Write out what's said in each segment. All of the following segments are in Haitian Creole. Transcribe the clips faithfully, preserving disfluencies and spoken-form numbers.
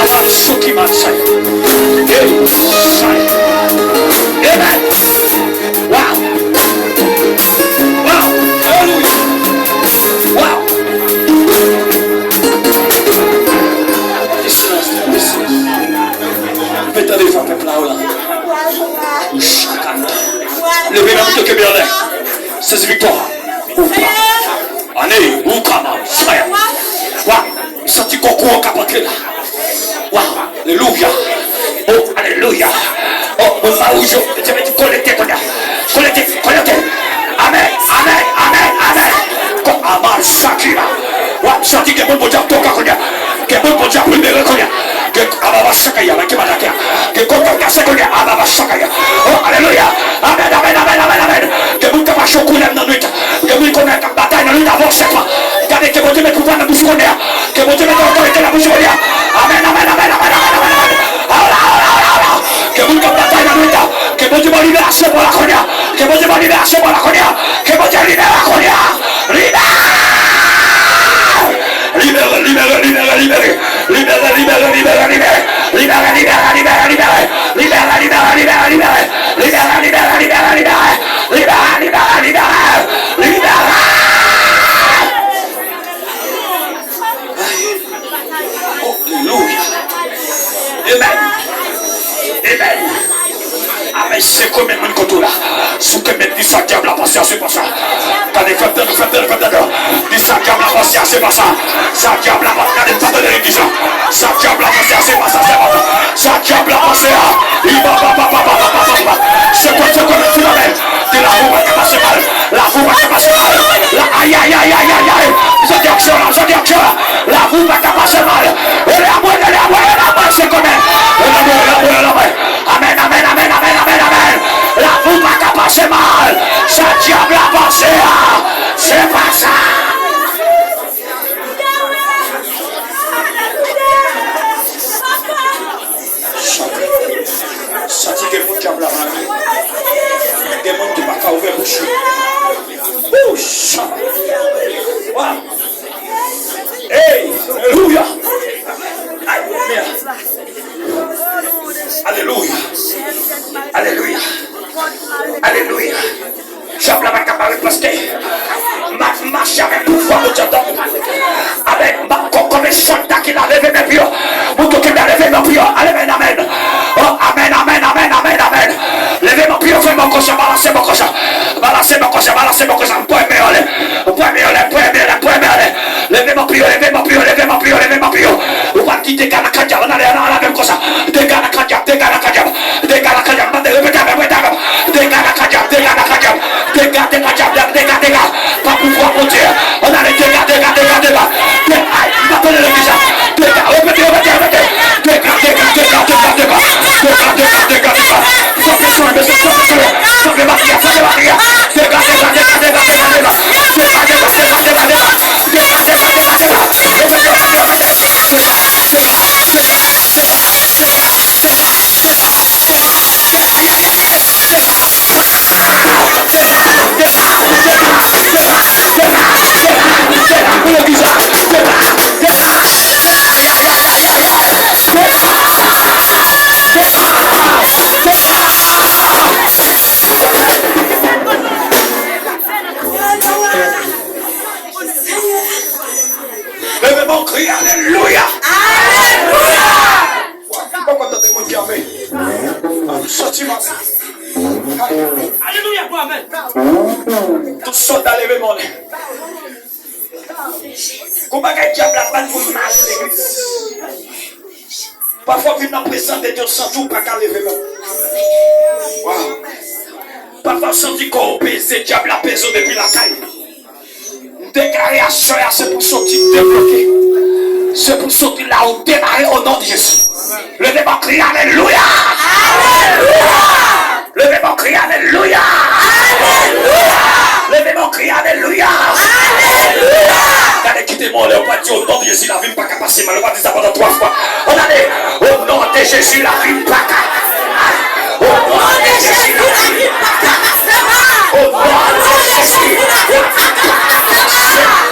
Aman Chouki Maksay. Hey, say. Amen. Wow. Wow. Alelouya. Wow. Mete silans, mete silans. Mete devan pèp la, la. Ou chak ane. Leve men ou, kenbe anlè. Sezi viktwa. Ou pa. Ane, ou kama, frè. Wa, m santi kòkò an k ap antre la. Wa, alelouya. Oh, alelouya. Oh, mwen pa ou yo, mete, mete, konekte, konekte. Konekte, konekte. Amen, amen, amen, amen. Ko, aman, Shakira. Wa, m santi gen moun Bondye ap toka kounye a. Gen moun Bondye ap libere kounye a. Gen, ababa, Shakaya, la, ki malade a. Gen kòk k ap kase kounye a. Ababa, Shakaya. Oh, alelouya. Amen, amen, amen, amen, amen. Gen moun k ap mache koulè nan nwit. Gen moun konnen k ap batay nan lita avè yon sèpan. Gade, ke Bondye met pouvwa nan bouch ou kounye a. Ke Bondye met otorite nan bouch ou kounye a. Amen, amen, amen, amen, amen, amen, amen. Aola, aola, aola, aola. Gen moun k ap batay nan lita. Ke Bondye ban liberasyon pou la kounye a. Ke Bondye ban liberasyon pou la kounye a. Ke Bondye libere kounye a. Libere! Libere, libere, libere, libere. Libere, libere, libere, libere. Libere, libere, libere, libere. Libere, libere, libere, libere. Libere, libere, libere, libere. Libere, libere, libere. Libere! Alelouya. Amen. Amen. Amen. Sekwe men moun kote w la. Souke men, di sa dyab la panse a, se pa sa. Gade, fè tande, fè tande, fè tande. Di sa dyab la panse a, se pa sa. Sa dyab la panse, gade, pa tande legliz la. Sa dyab la panse a, se pa sa, se pa sa. Sa dyab la panse a. Li pa, pa, pa, pa, pa, pa, pa, pa, pa. Sekwe, sekwe men, filomèl. Di lavi w pa ka pase mal. Lavi w pa ka pase mal. La, ay, ay, ay, ay, ay, ay. Soti aksyon la, soti aksyon la. Lavi w pa ka pase mal. Rele a mwen, rele a mwen, rele a mwen, sekwe men. Rele a mwen, rele a mwen, rele a mwen. Amen, amen, amen, amen, amen, amen. Lavi w pa ka pase mal. Sa dyab la panse a, se pa sa. Santi gen moun dyab la mare. Gen moun ki pa ka ouvè bouch yo. Wou, sa. Wa. Hey, alelouya. Ay, mè. Alelouya. Alelouya. Alelouya. Dyab la pa ka parèt paske m ap mache avèk pouvwa Bondye andan mwen. Avèk m ap kò-, kòm yon sòlda ki la leve men pou yo. Moun yo ki la leve men pou yo. Amen, amen. Oh, amen, amen, amen, amen, amen. Leve men pou yo, fè men konsa, balanse men konsa. Balanse men konsa, balanse men konsa. M pran men yo anlè. M pran men yo anlè, m pran men yo anlè, m pran men yo anlè. Leve men pou yo, leve men pou yo, leve men pou yo, leve men pou yo. Ou pral kite dega nan kan dyab, ann ale, ann ale avè m konsa. Dega nan kan dyab, dega nan kan dyab. Dega nan kan dyab, mande, repete avè m, repete avè m. Dega nan kan dyab, dega nan kan dyab. Dega, dega, dyab, dyab, dega, dega. Pa pouvwa Bondye. Ann ale, dega, dega, dega, dega. Dega, ay, m pa tande legliz la. Dega, repete, repete, repete. Dega, dega, dega, dega, dega. Dega, dega, dega, dega. Sanble, sanble, sanble, sanble. Sanble batri a, sanble batri a. Dega, dega, dega, dega, dega, dega. Dega, dega, dega, dega, dega. Dega, dega, dega, dega. Repete, repete, repete. Leve men w, kriye alelouya. Alelouya. Ou poko tande moun ki amen. Soti maten. Alelouya pou amen. Tout sòlda leve men w. Gon bagay dyab la ban pou n mare legliz. Pafwa w vin nan prezans de Dye, w santi w pa ka leve men w. Waw. Pafwa w santi kò w peze, dyab la peze w depi lakay. M deklare aswè a, se pou soti debloke. Se pou soti la ou demare o non de Jezi. Leve men w, kriye alelouya. Alelouya. Leve men w, kriye alelouya. Alelouya. Leve men w, kriye alelouya. Alelouya. Gade, kite men w anlè, ou pral di, o non de Jezi, lavi m pa ka pase mal. Ou pral di sa pandan twa fwa. Ann ale. O non de Jezi, lavi m pa ka. O non de Jezi, lavi m pa ka pase mal. O non de Jezi, lavi m pa ka pase mal.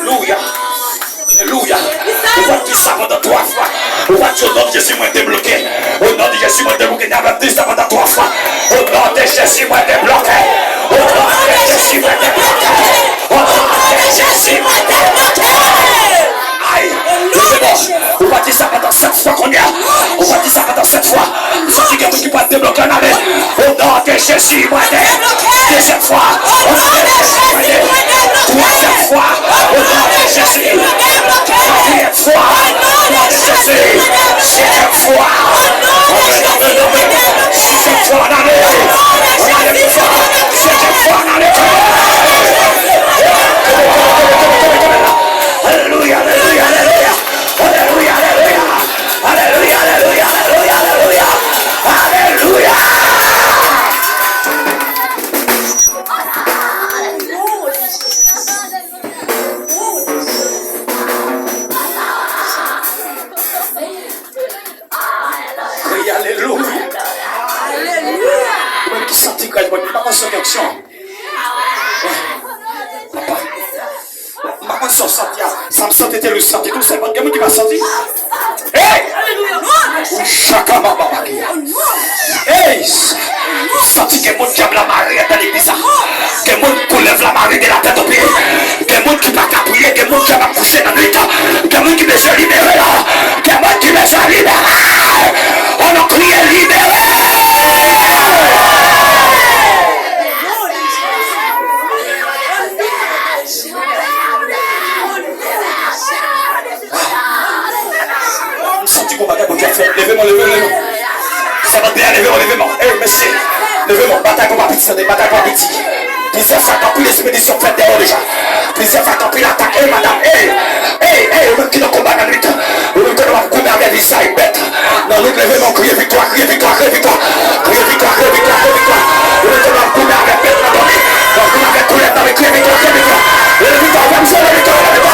Alelouya. Alelouya. O non de Jezi, mwen debloke. O non de Jezi, mwen debloke. N ap di sa pandan twa fwa. O non de Jezi, mwen debloke. O non de Jezi, mwen debloke. O non de Jezi, mwen debloke. Ay, leve non. Ou pa di sa pandan sèt fwa kounye a. Ou pa di sa pandan sèt fwa. M santi gen moun ki pral debloke, ann ale. O non de Jezi, mwen debloke. Dezyèm fwa. O non de Jezi, mwen debloke. Twazyèm fwa. O non de Jezi. Katriyèm fwa. O non de Jezi. Senkyèm fwa. Ann ale, ann ale, ann ale. Sizyèm fwa, ann ale. Ann ale, ann ale. Setyèm fwa, ann ale. Alelouya, alelouya, alelouya. Alelouya, alelouya. Alelouya, alelouya, alelouya, alelouya. Alelouya. Kriye alelouya. Ou menm ki santi kray, mwen pa konn sa ki onksyon. Papa, m pa konn sa w santi a. Sa m santi te lou santi tou, se pa gen moun ki pa santi. Hey! Ou chaka mama maki. Hey! Santi gen moun dyab la mare andan legliz la. Gen moun koulèv la mare de la tèt o pye. Gen moun ki pa ka priye, gen moun dyab ap kouche nan nwit. Gen moun ki bezwen libere la. Gen moun ki bezwen libere. Ann nou kriye libere. M santi gon bagay Bondye ap fè. Leve men w, leve men w, leve men w. Sèvant de a, leve men w, leve men w. Ey, mesye. Leve men w. Batay pou pa piti, tande. Batay pou pa piti. Plizyè fwa, anpil espedisyon fèt dèyè w deja. Plizyè fwa, anpil atak. Ey, madanm. Ey. Ey, ey, ou menm ki nan konba nan nwit. Ou menm ki nan konba avèk vizaj bèt. Nan lòd, leve men w, kriye viktwa, kriye viktwa, kriye viktwa. Kriye viktwa, kriye viktwa, kriye viktwa. Ou mete w ap goumen avèk bèt nan dòmi. W ap goumen avèk koulèv nan men, kriye viktwa, kriye viktwa. Leve viktwa, fè m sonje viktwa, leve viktwa.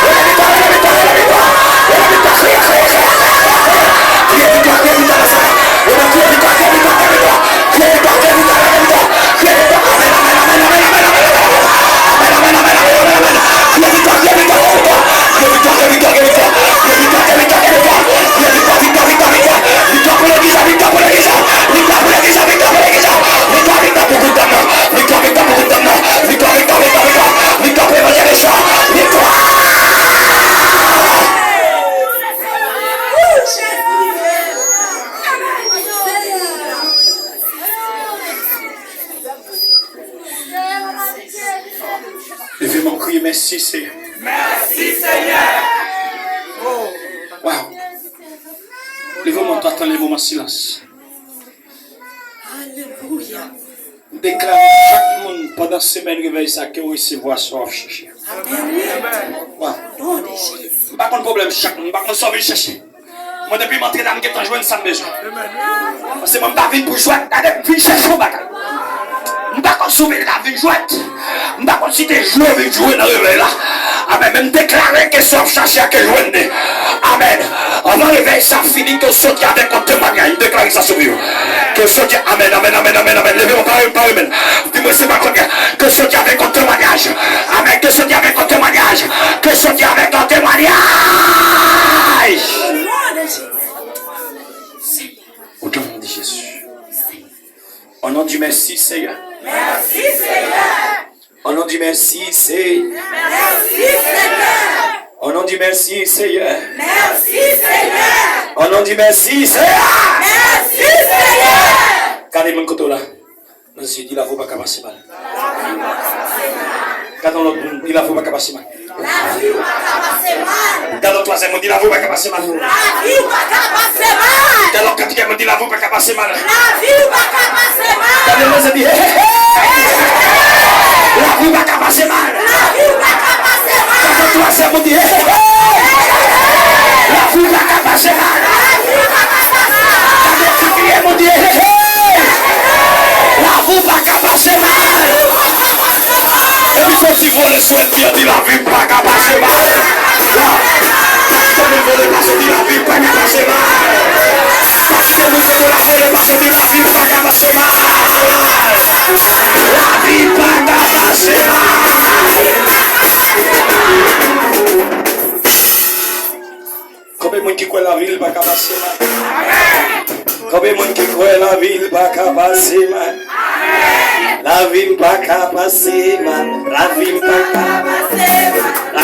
Leve viktwa, leve viktwa, leve viktwa. Leve viktwa, kriye, kriye, kriye, kriye. Kriye viktwa, kriye viktwa nan sa. Leve kriye viktwa, kriye viktwa, kriye viktwa. Kriye viktwa, kriye viktwa, leve viktwa. Kriye viktwa, amèn, amèn, amèn. Amèn, amèn, amèn. Kriye viktwa, kriye viktwa, kriye viktwa. Kriye viktwa, kriye viktwa, kriye viktwa. Kriye viktwa, kriye viktwa, kriye viktwa. Kriye viktwa, viktwa, viktwa, viktwa. Viktwa pou legliz la, viktwa pou legliz la. Viktwa pou legliz la, viktwa pou legliz la. Viktwa, viktwa pou group dam nan. Viktwa, viktwa pou group dam nan. Viktwa, viktwa, viktwa, viktwa. Viktwa pou evanjelis la. Viktwa! Leve men w, kriye, mèsi, Seyè. Mèsi, Seyè. Waw. Leve men w, tann le moman silans. Alelouya. M deklare chak moun pandan semèn revèy sa ke w resevwa sa w ap chache. Amèn. Waw. Non de Jezi. M pa konn pwoblèm chak moun, m pa konn sa w vin chache. Mwen, depi m antre la, m gentan jwenn sa m bezwen. Paske mwen, m pa vin pou jwèt, gade, m vin chache yon bagay. M pa konn si w vin la vin jwèt. M pa konn si te jwe w vin jwe nan revèy la. Amèn. Men m deklare ke sa w ap chache a ke jwenn li. Amèn. Anvan revèy sa fini, ke w soti avèk yon temwayaj. M deklare sa sou vi w. Ke w soti, amèn, amèn, amèn, amèn, amèn. Leve men w, pare, pare, amèn. Di mwen se pa kounye a. Ke w soti avèk yon temwayaj. Amèn. Ke w soti avèk yon temwayaj. Ke w soti avèk yon temwayaj. Au nom de Jésus. Au nom du merci, Seigneur. Merci, Seigneur. Au nom du merci, Seigneur. Merci, Seigneur. Au nom du merci, Seigneur. Merci, Seigneur. Au nom du merci, Seigneur. Merci, Seigneur. Gade moun kote w la. Nan zye, di lavi w pa ka pase mal. Gade yon lòt moun, di lavi w pa ka pase mal. Lavi w pa ka pase mal. Gade yon twazyèm moun, di lavi w pa ka pase mal. Lavi w pa ka pase mal. Gade yon katriyèm moun, di lavi w pa ka pase mal. Lavi w pa ka pase mal. Gade yon lòt, di, hey, hey, hey. Lavi w pa ka pase mal. Lavi w pa ka pase mal. Gade yon twazyèm moun, di, hey, hey, hey. Lavi w pa ka pase mal. Lavi w pa ka pase mal. Gade yon katriyèm moun, di, hey, hey, hey. Lavi w pa ka pase mal. Epi fò ti vole sou ènmi an, di lavi m pa ka pase mal. Pastè nou vole pase, di lavi m pa ka pase mal. Pastè nou vole pase, di lavi m pa ka pase mal. Lavi m pa ka pase mal. Konbyen Moun ki kwè lavi l pa ka pase mal? Konbyen moun ki kwè lavi l pa ka pase mal? Lavi m pa ka pase mal. Lavi m pa ka pase mal.